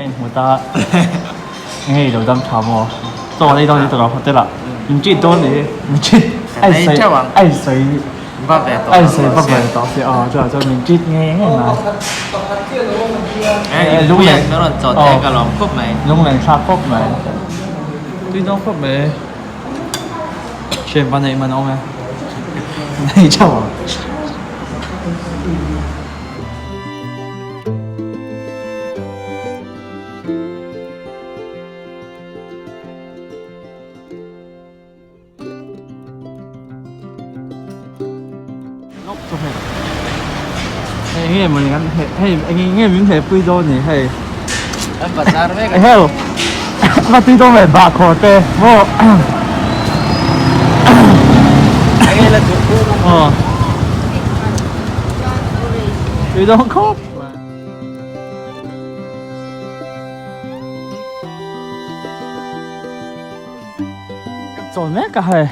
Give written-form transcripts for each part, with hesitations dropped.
Hmu ta ngei lo dam tha maw chaw an ei dawn ni tawh lo hotel ah min treat dawn ni min treat a in sawi a in sawi a in sawi va ve tawh si aw chuvang chuan min treat ngei ngei mai lunglen lunglen thlak khawp mai tui dawn khawp mai thian pahnih man a awm e nei teuh ang. Hei nge mawni kan hei eng nge min heh pui dawn ni hei Kan bazar mek a hel va tui dawn ve bahkhawr te maw Enge la duh aw tui dawn khawp Chawl mek a hei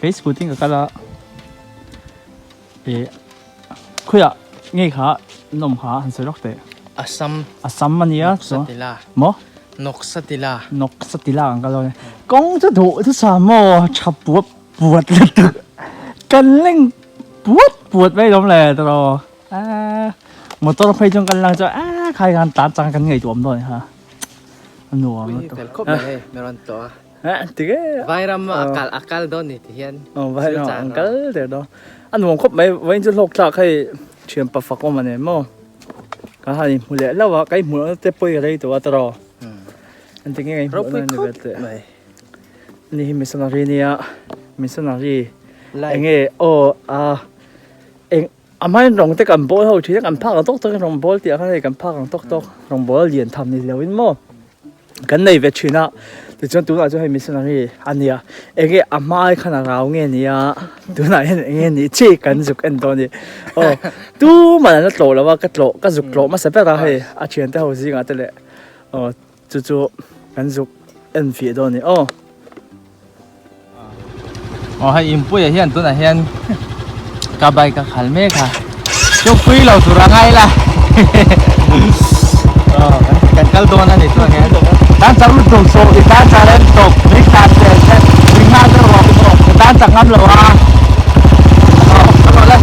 kei scooty ka kal a ih khawiah ngei kha an awm kha han sawi lawk teh Assam Assam a nia chuan Noksatila maw Noksatila Noksatila kan kal dawn e kawng chu duh chu sa maw tha puat puat lutuk kan leng puat puat mai lawm le tawh Aaa motor phei chuan kan lang chuan aaa khai khan tan chang kan ngaihtuah awm dawn ha a nuam a lutuk fel khawp mai hei mi rawn tlawh a tige vairam a kal a kal dawn ni ti hian aw vairam an kal der dawn a nuam khawp mai vawiin chu hlawk thlak hei thian pa fak awm a ni maw ka han inhmu leh hlauh a ka inhmuh lohna te pawh i rei tawh a tawh an ti nge ka inhmuh lohna ni ve teh ani hi missionary nia missionary enge aw a eng A hmain rawng te kan bawl ho thin a, kan phak ang tawk tawk in rawng bawl tih ah khan hei kan phak ang tawk tawk rawng bawl lian tham ni lo in maw kan nei ve thin a, tichuan tunah chuan hei missionary a nia enge a hma khan a rau nge nia tunah hian enge nih chi kan zuk en dawn a ni aw tumah an la tlawh lo a ka tlawh ka zuk tlawh hmasa ber a hei a thiante ho zingah te leh aw chu chu kan zuk en fiah dawn a ni aw. Aw hei inpuia hian tunah hian ka bike a khal mek a chu pui lo tur a ngai la aw kan kal dawn a ni tunah hian tan chak lutuk saw i tan chak rem tawp mi tan che che mi nga te rawh i tan chak ngam lo a aw ka rawh le.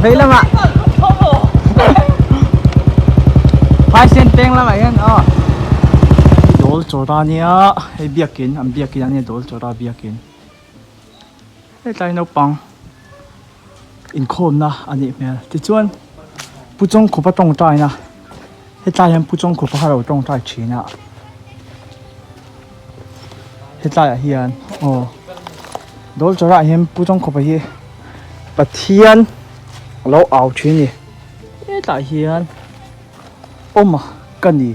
Vei lamah Phaisen peng lamah hian aw Dawl chawra nia hei biakin an biakin ania dawl chawra biakin hetlai naupang inkhawmna a nih hmel tichuan Pu Chawngkhupa tawngtaina hetlai hian Pu Chawngkhupa kha alo tawngtai thin a hetlaiah hian aw dawl chawra ah hian Pu Chawngkhupa hi Pathian alo au thin a ni hetlaiah hian awma ka ni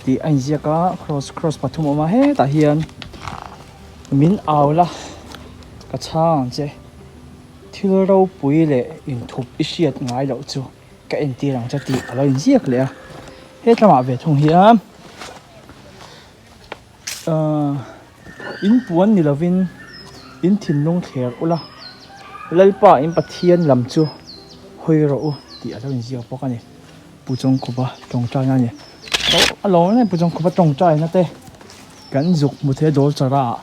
tih a inziak a cross cross pathum a awm a hetah hian min au la ka chhang ang che thil ropui leh inthup i hriat ngai loh chu ka entir ang che tih a lo inziak leh a hetlamah ve thung hian ahh in puan ni lovin in thinlung thler ula. Lalpa in Pathian lam chu hawi rawh u tih a lo inziak bawk a ni. Pu Chawngkhupa tawngtaina a ni. A lawm em em Pu Chawngkhupa tawngtaina te kan zuk hmu thei a dawl chara ah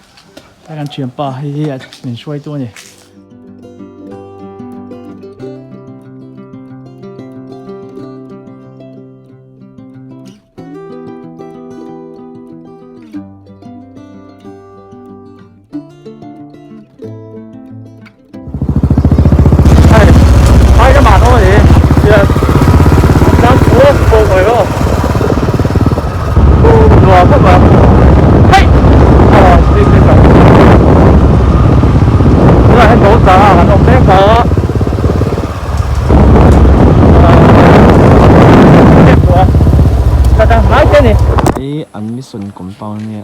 tlai kan thianpa hei hi min hruaitu a ni. Hei, cái mặt thôi thì đang phố phố rồi đó. Đùa quá mà. Hey. Ờ, đi đi đi. Đây là hết đổ ra, hắn ông bé có. I an mission compound nia.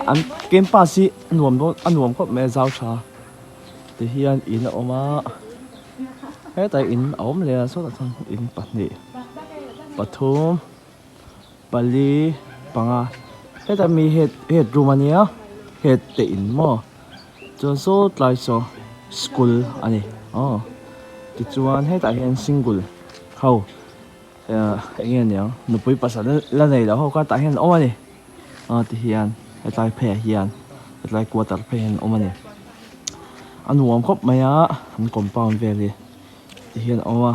An campus hi a nuam dawn a nuam khawp mai a zau tha ti hian in a awm a hetah in a awm leh a sawtah chuan in pahnih pathum pali panga hetah mi head head room a nia head te in maw chuan saw tlai saw school a ni aw tichuan hetah hian single ho. Eng nge niang nupui pasal la nei loh ho kha tah hian an awm a ni aw ti hian hetlai phei ah hian hetlai quarter phei hian an awm a ni a nuam khawp mai a an compound vel hi ti hian a awm a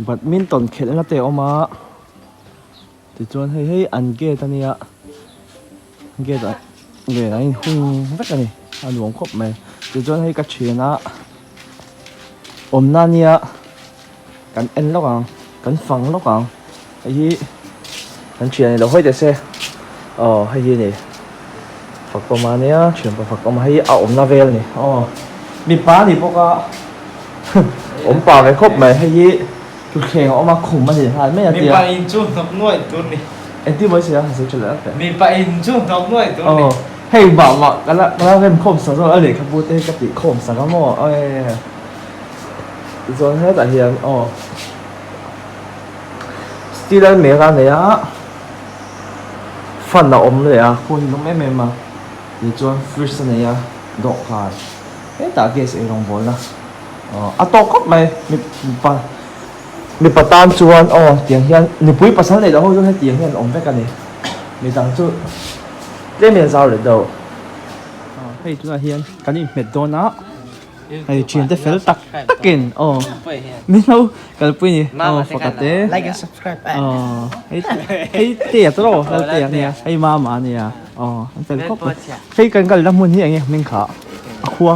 badminton khelh na te a awm a tichuan hei hei an gate a nia gate ah gate ah a inhung vek a ni a nuam khawp mai tichuan hei ka thian a awmna a nia. Kan en lawk ang, kan fang lawk ang. Hei hi kan thian ni lo hawi teh se. Aw hei hi ni Fakawma nia thianpa Fakawma hei hi a awmna vel a ni. Aw mipa a ni bawk a awm pah ve khawp mai. Hei hi thutthleng a awm a khum a ni nghal mai a tia. Mipa in chu hnawk nuaih tur ni. Engtin mawi se a han sawi tha leh a teh. Mipa in chu hnawk nuaih tur ni. Aw hei mah mah ka la ka la rem khawm sak zawk a lehkhabu te hi ka tih khawm sak a maw aw. Tichuan hetah hian aw steel almirah a nei a fan a awm leh a khaw hi lawm em em a tichuan fridge a nei a dawhkan hetah gas ei rawngbawlna aw a tawk khawp mai mipa mipa tan chuan aw tiang hian nupui pasal neih loh ho chu hetiang hian an awm vek a ni midang chu tlem in a zau leh deuh hei tunah hian kan inhmet dawn a. Hei thian te fel tak takin aw min lo kalpui ni aw faka te like and subscribe aw hei hei te a tawh lal te a nia hei mama a nia aw an fel khawp mai hei kan kalna hmun hi eng nge hming kha a khua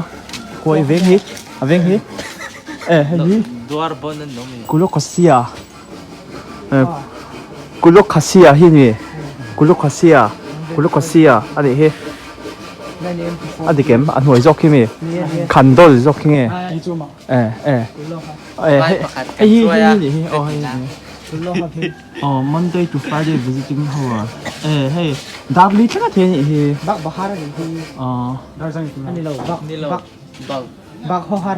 khua i veng hi a veng hi e hei hi Kulokasia Kulokasia hi ni Kulokasia Kulokasia a nih hi. A dik em? A hnuai zawk khi mi? Khandol zawk khi nge? E e e hei hi hei hi nih hi aw hei hi aw Monday to Friday visiting hour e hei dar li thleng a thei a nih hi bak bahar a nih hi aw a ni lo bak bak bak ho har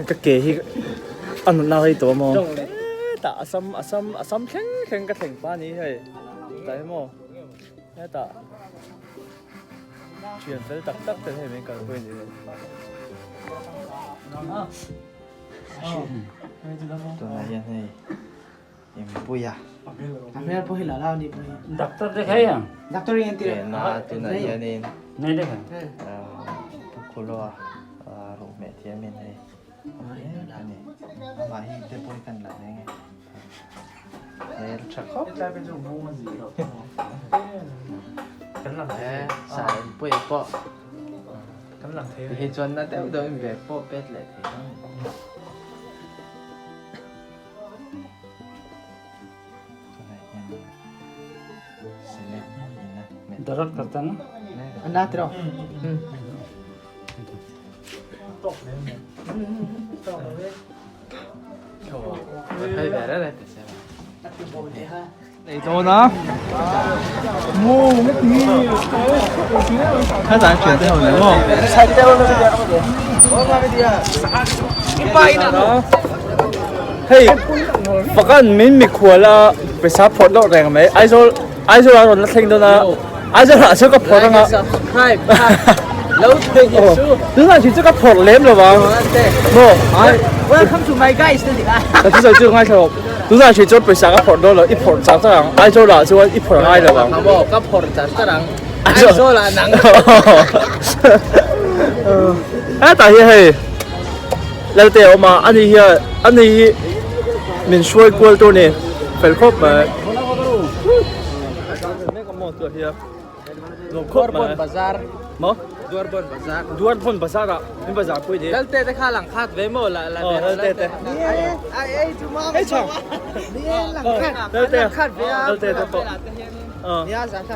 ka ke hi a nunna rei tawh maw hetah a sam a sam a sam thleng thleng ka thleng pa ni hei tlai maw Hetah thian fel tak tak te hei min kalpui ni. Tunah hian hei Inpuia. A hmel pawh hi la la ni pawh hi. Doctor te khai ang. Doctor hi entir. Na tunah hianin. Nei te khai. Pu Khuloa ruhmeh thiamin hei ani. Amah hi te pawh hi kan la hle nge. Hmel tha khawp. Sain pui pawh. Hi chuan na deuh deuh in ve pawh pet leh thei dawn ni. Darat karta na? Anna tiro. Nei dawn a hetah hian thian te ho nen maw hei pakhat min mikhual a. Pesa phawrh loh reng mai. Aizawl Aizawl ah rawn la thleng dawn a. Aizawl ah chuan ka phawrh anga. Subscribe kha lo thei ni su. Tunah chu chu ka phawrh lem lo vang. Maw? Welcome to my guys te dik a. Ka thusawi chu ngaithla rawh. Tunah chu chuan pesa ka phawrh dawn lo. I phawrh char char ang. Aizawl ah chuan i phawrh ngai lo vang. Maw ka phawrh char char ang. Aizawl ah nang. Hetah hian hei Lalte a awm a, ani hian ani hi min hruai kual tur a ni fel khawp mai. Duarbon bazar maw Duarbon bazar Duarbon bazar ah min bazar pui ni Lalte te kha lang khat ve maw la la Lalte te ai ai chu ma hei chang lang khat Lalte lang khat ve a Lalte te pawh nia za tha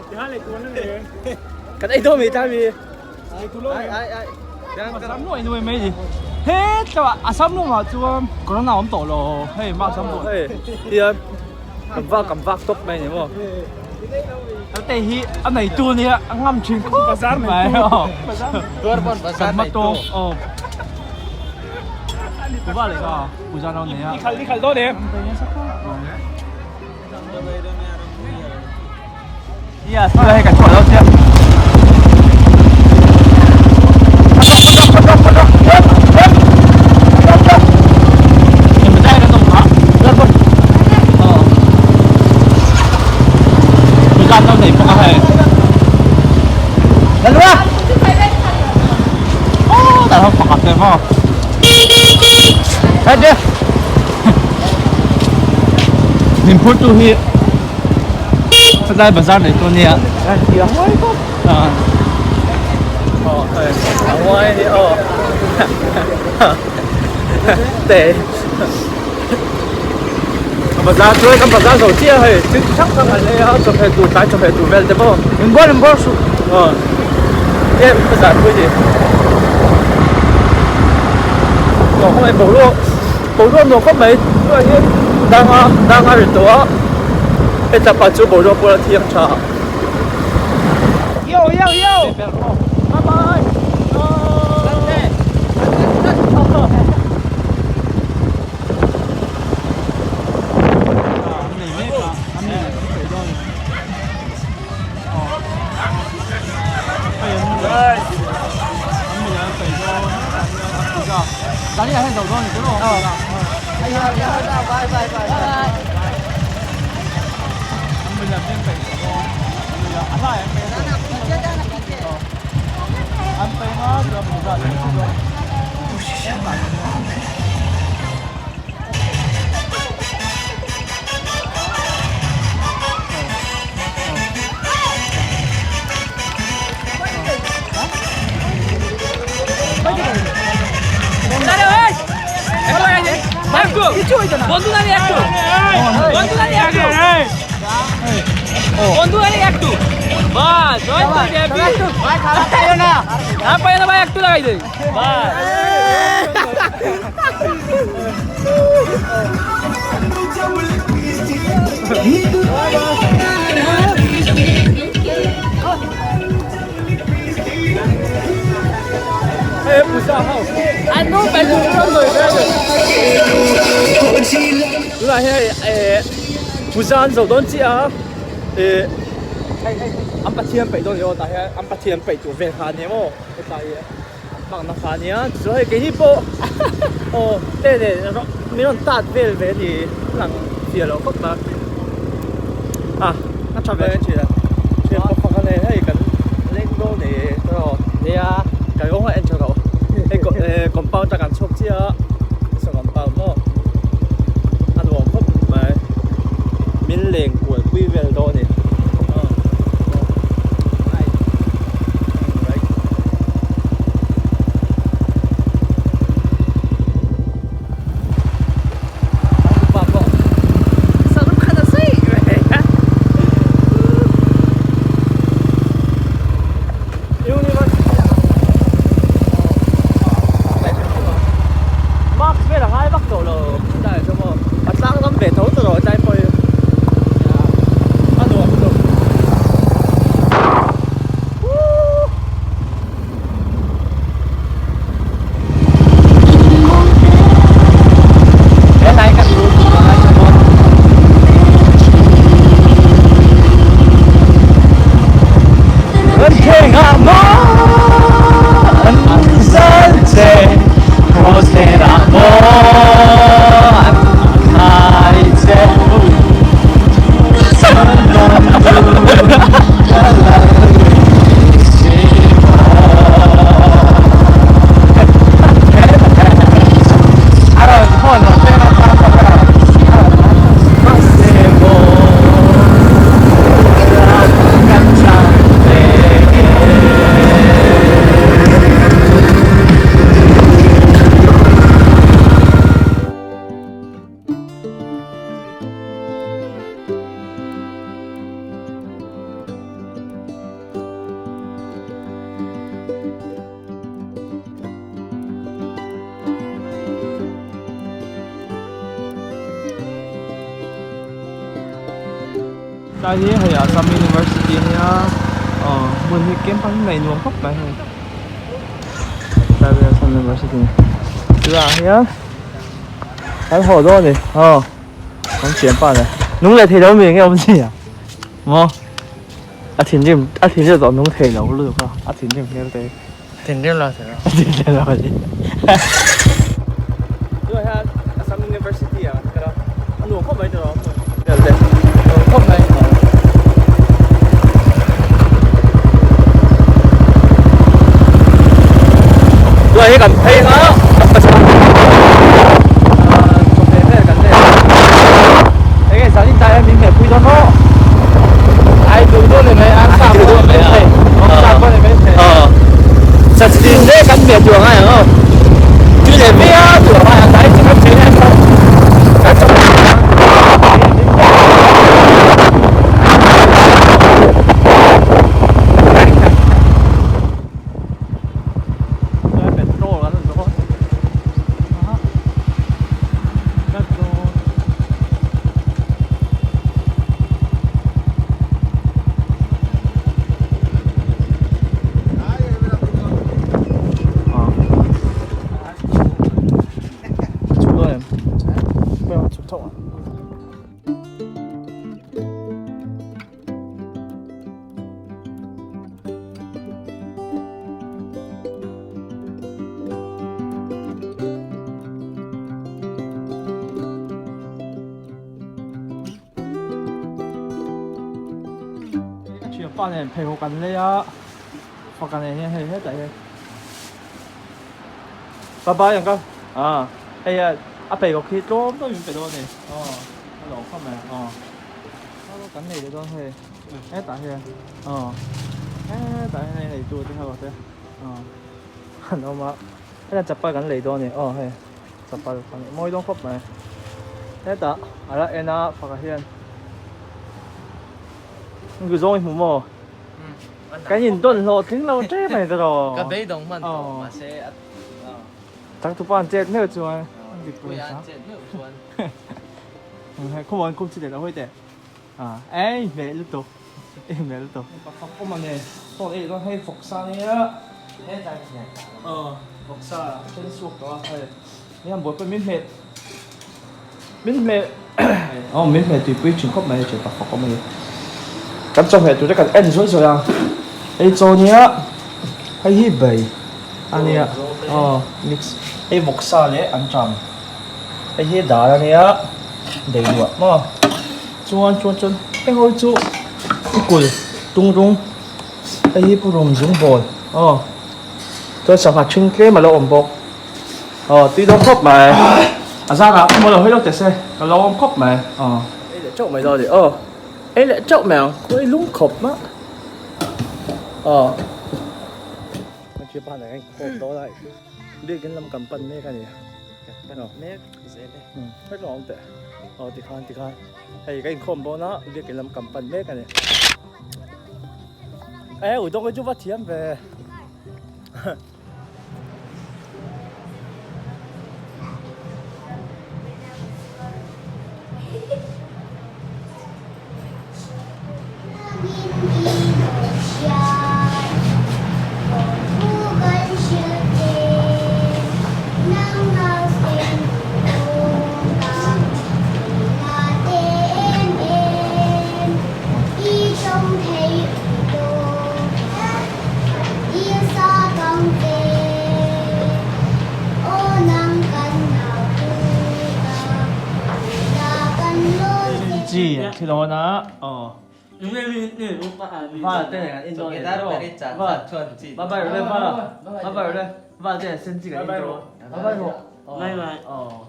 kan ei dawn mai ta mi ai ai ai Assam nuai nuai mai ni he tlaw Assam lawngah chuan corona awm tawh lo hei mah Assam pawh hei hian kan vak kan vak tawp mai ni maw te hi a nei tu nia a ngam thin khawp mai kan hma tawng aw puva leh ka puja lo nei a khal khal dawn em Yes, hei kan chhuah lo chiah. Min phur tu hi Helai bazar nei tur nia aw hei a nguai a ni aw te bazar chu kan bazar zo chiah hei thil chi hrang hrang an ei a chawhmeh tur tlai chawhmeh tur vel te pawh in bawr in bawr suh aw em bazar pui ni aw hei boruak Boruak nuam khawp mai tunah hian danga danga ri tawh a heta pa chu boruak pawh a thiang tha Yo yo yo Bye bye Tunah hian eh puja an zo dawn chiah a eh an pathian peih dawn ni aw tah hian an pathian peih tur vel kha a ni maw hetlai hi an hmangna kha a nia tichuan hei keini pawh aw te leh min rawn tat vel ve a ni lang fiah loh khawp mai a a tha ve thin a thian pakhat a nei hei kan leng dawn ni tawh nia kan rawng a en tha lo hei compound atang kan chhuak chiah a saw compound maw a nuam khawp mai min leng kual pui vel dawn a ni. Mask vel a ngai vak tawh lo a tlang lam ve tho tawh lo tlai pawh hi. Ngah maw an zal che Cross hnenah maw an khai che Chhan dawn tu ka lal si Tlai hi hei Assam University a nia aw hmun hi campus hi ngaih nuam khawp mai hei tlai hi Assam University chulaiah hian kan haw dawn a ni aw kan thianpa nen nung leh thei lo mi enge awm zia maw a thinrim a thinrim tawh nung thei lo lutuk a a thinrim hmel te Thinrim lo thei lo. Thinrim lo ani. Tunah hian Assam University ah kan kal a, a nuam khawp mai tawh a hmun te nuam khawp mai. Tunah hi kan phei a, chawhmeh vel kan nei a, enge zan in tlai hian min hmehpui dawn maw? Ai duh duh ni mai, an sa pawh ni mai thei, an sa pawh ni mai thei. Chanchin leh kan hmeh tur angai ang aw. Tui leh viau tur angai ang, tlai chu kan chei hian kan kan chawhmeh Petrol kan rawn zawh a. Petrol. Thianpa nen pheikhawk an lei a faka nen hian hei hetah hian bye bye ang ka ah hei a a pheikhawk hi tlawm deuh in pe dawn a ni aw a lawm khawp mai aw kan nei leh dawn hei hetah hian aw hetah hian hei neitu te ho te aw an awm a hetah chapal kan lei dawn a ni aw hei. Chapal kan mawi dawn khawp mai. Hetah a la en a faka hian Ngu zawng i hmu maw? Kan in dawn hlawh tling lo ṭep mai tawh. Ka beidawng hman tawh mahse a Changtupa an chet meuh chuan Puia an chet meuh chuan Khawmaw an khum chi leh lo hawi teh. Ei hmeh lutuk ei hmeh lutuk. Fak awm ang e sawn ei dawn hei vawksa nia aw vawksa then suak tawh a hei ni han buaipui min hmeh min hmeh aw min hmeh tuipui thin khawp mai thian fak awm a ni kan chawhmeh tur te kan en zuai zuai a hei chaw nia hei hi bai ania aw mix hei vawksa leh anṭam. Hei hi dal a nia dei luah maw chuan chuan chuan heng ho chu kul tung rawng hei hi purum zung bawl aw chuan sangha ṭhing tlem a lo awm bawk aw tui dawn khawp mai a zarah ka hmu lo hawi lo teh se ka lo awm khawp mai aw. Ei leh teuh mai dawn a ni aw ei leh teuh mai ang khawi lung khawp mah aw. Biakin lam kan pan mek a ni. Kan pan mek zel e. Hrek lo awm teh. Aw tikhan tikhan hei ka inkhawm dawn a biakin lam kan pan mek a ni. E ui dawk hi chu va thiam ve. thli dawn a aw Val te nen kan in dawn e Val bye bye rawh le Val bye bye rawh le Val te nen sen chi kan in dawn bye bye rawh aw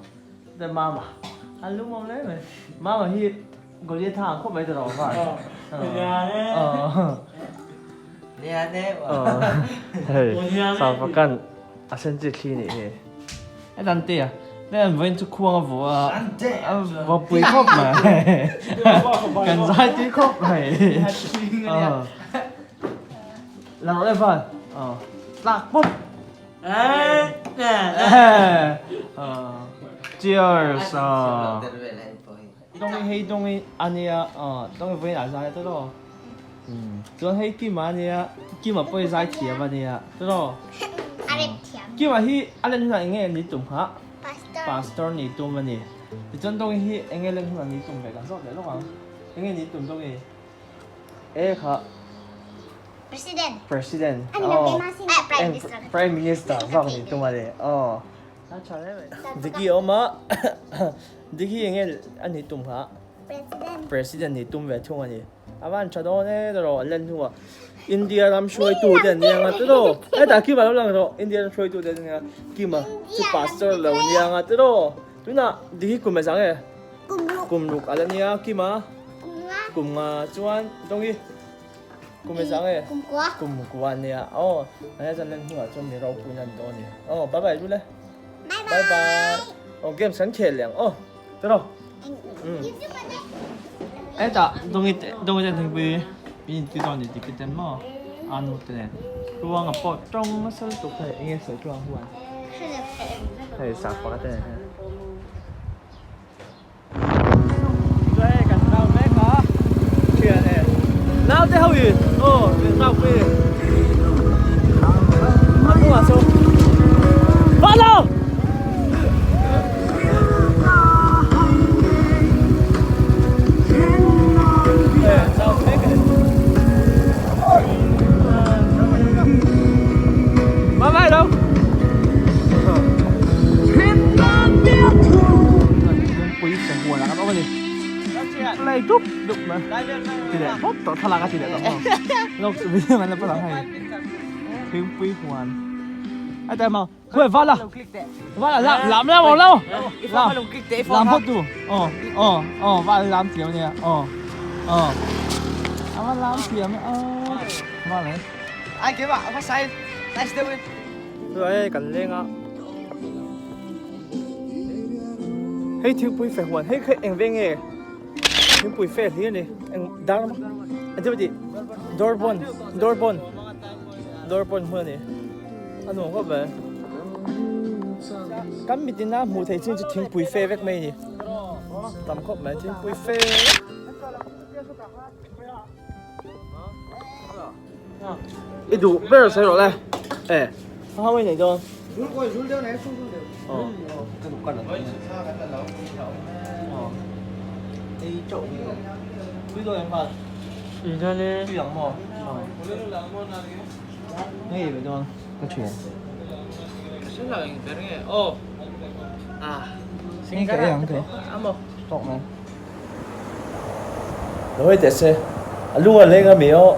te mama an lung awm hle mai mama hi Goliath ang khawp mai ta rawh Val aw hei sava kan a sen chi thli nih hi. E Dante a, ne an vawiin chu khuang a vuah a, a va pui khawp mai, kan zai tui khawp mai, la rawh le val, tlak pawp, cheers, Dawng hei dawng hi a nia dawng hi vawiin ah zai ta tawh chuan hei Kima a nia Kima pawh hi zai thiam a nia ta tawh Kima hi a len hunah eng nge ni tum kha Pastor ni tum a ni tichuan dawng hi eng nge len hunah ni tum ve kan zawt leh lawk ang eng nge ni tum dawng hi e kha President President aw Prime Minister zawk ni tum a ni aw. Diki a awm a, Diki eng nge a nih tum kha? President. President nih tum ve thung a ni. A van tha dawn e tawh an len hnuah India ram hruaitu te an nia nga tawh. Hetah Kima lo lang rawh India ram hruaitu te an nia Kima chu pastor lo nia nga tawh. Tunah Diki kum ezah nge? Kum ruk. Kum ruk a la nia Kima. Kum nga. Kum nga chuan Dawngi. Kum e zang e? Kum kua. Kum kua nia. Oh, ania zan len hnuah chuan mi ropui nan dawn ni. Oh, bye bye Lule. Bye bye. Bye bye. Oh, games kan khel leng. Oh, tero. Eta dongi dongi ten thingpui min ti dawn ni ti kiten mo. Anu te nen. Ruang a pawh tawng nasa lutuk hei enge sawi tluang huan. Hei sak pakhat te nen hian. Chuan kan nau mek a thian e nau te ho in aw min nau pui a hnungah saw va lo Bye bye đâu. Pui se huan a kan awm a ni. Play dup dup mai. Ti leh phawt tawh thlalak a ti leh tawh maw. Lawk chu video an la pawh ang hei. Thingpui huan. Ai tai mau. Khuai vala. Vala lam lam lam lam. Lam lam phawt tu. Aw aw aw vala lam thiam ania. Aw aw. Ava lam thiam e aw. Vala. Ai ke ba va sai nice deuh in. Hei kan leng a. Hei thingpui fe huan hei kha eng veng nge thingpui fe hlir a ni eng dar a ti dawrbawn dawrbawn dawrbawn hmun a ni a nuam khawp mai kan mitin a hmuh theih chin chu thingpui fe vek mai a ni tam khawp mai thingpui fe. I duh ber sawi rawh le e a hau mai nei dawn Lo hei teh se, a lung a leng a mi aw,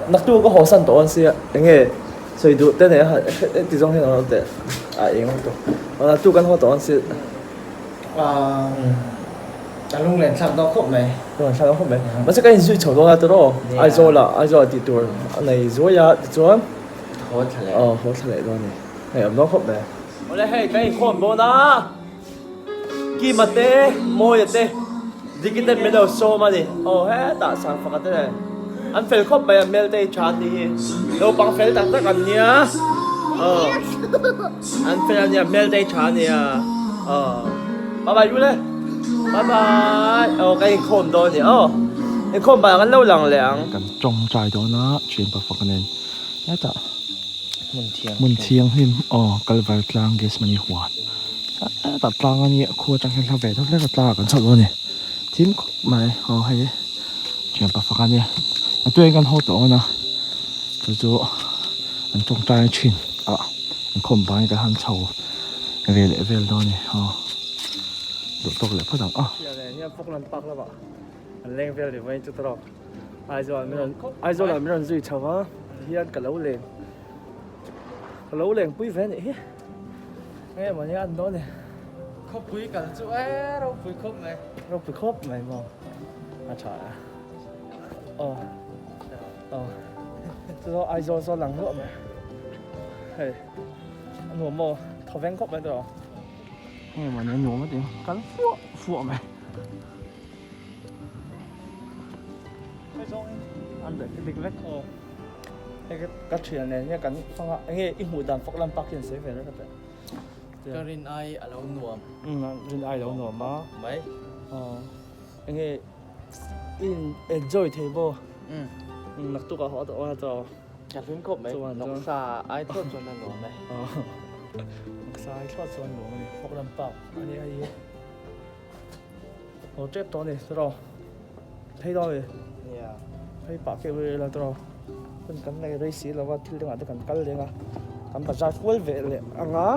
naktu ka haw san tawh awn sia, enge sawi duh te nei a heti zawng hian a lo teh a eng awm tawh, naktu kan haw tawh awn sia. A lung len thlak dawn khawp mai. Lung len thlak dawn khawp mai. Mahse ka inzui chho dawn a tiraw, Aizawl ah Aizawl ah tih tur a nei zuai a tichuan haw thla leh. Aw haw thla leh dawn a ni, hei awm dawn khawp mai. Awle hei kan inkhawm dawn a. Kima te, Mawia te, Diki ten min lo sawm a ni. Aw hetah Sangfaka te nen an fel khawp mai a, hmel te hi tha an nih hi. Naupang fel tak tak an nia. Aw an fel a nia, hmel te hi tha a nia. Aw bye bye Lule. Bye bye. Aw ka inkhawm dawn a ni. Aw inkhawm banah kan lo lang leh ang. Kan tawngtai dawn a, thianpa faka nen hetah hmun thianghlim aw Kalvar tlang Gethsemane huan. Hetah tlang a nia khua atang hian hla ve deuh hlek a tlang ah kan chhoh dawn a ni thim khawp mai aw hei thian pa fak a nia a tuiah kan haw tawh a chu chu an tawngtai thin a inkhawm vangin kan han chho ve leh vel dawn a ni aw duh tawk leh phawt ang a. An leng vel ni vawiin chu tawrh. Aizawl min rawn Aizawl ah min rawn zui chho a hian ka lo leng ka lo leng pui ve anih hi nge mawni an dawn ni. Khawpui kal chu e ropui khawp mai. Ropui khawp mai maw a tha e aw aw chu chu Aizawl sawn lang luah mai hei a nuam maw thawveng khawp mai tawh. Nge mawni a nuam a ti kal fuah fuah mai. An dik dik vek aw. Hei ka thian nen hian kan fanga enge i hmuh dan fak lam pak hian sawi ve reng a teh. Ka rin ai a lo nuam. Um rin ai lo nuam a. Mai. Aw enge in enjoy thei maw? Um. Naktuk ah haw tawh a chaw. Ka hlim khawp mai. Noksa ai thlawt chuan a nuam e. Aw. Noksa ai thlawt chuan nuam a ni. Fak lam pak a ni hei. Aw tep tawh a ni tiraw phei dawn a ni phei pah keuh ila tiraw hun kan nei rei si lo a thil dangah te kan kal leng a kan bazar kual ve leh ang a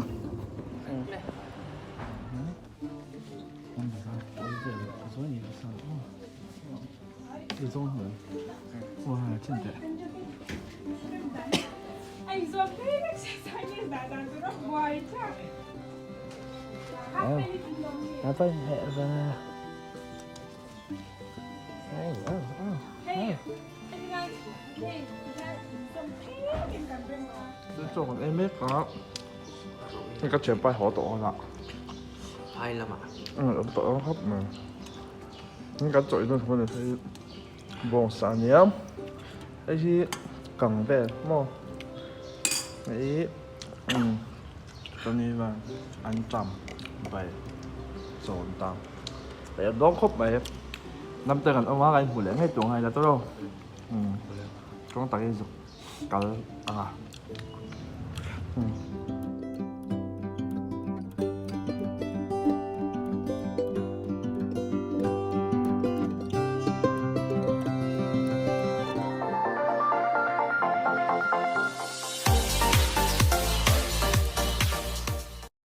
kan bazar kual ve leh a zawi ni nasa aw zawn hmel aw chin teh. Chaw kan ei mek a, hei ka thianpa hi haw tawh dawn a. Phai lamah. Umm awm tawh dawn khawp mai. Hei kan chaw ei dawn chuan hei bawngsa a nia, hei hi kang vel maw hei umm. Chuan hian an ṭam bai chawn ta hei a dawng khawp mai lam te kan awm a kan inhmu leh ngei tur angai la tawrh aw umm tawng takin zuk kal ang a umm.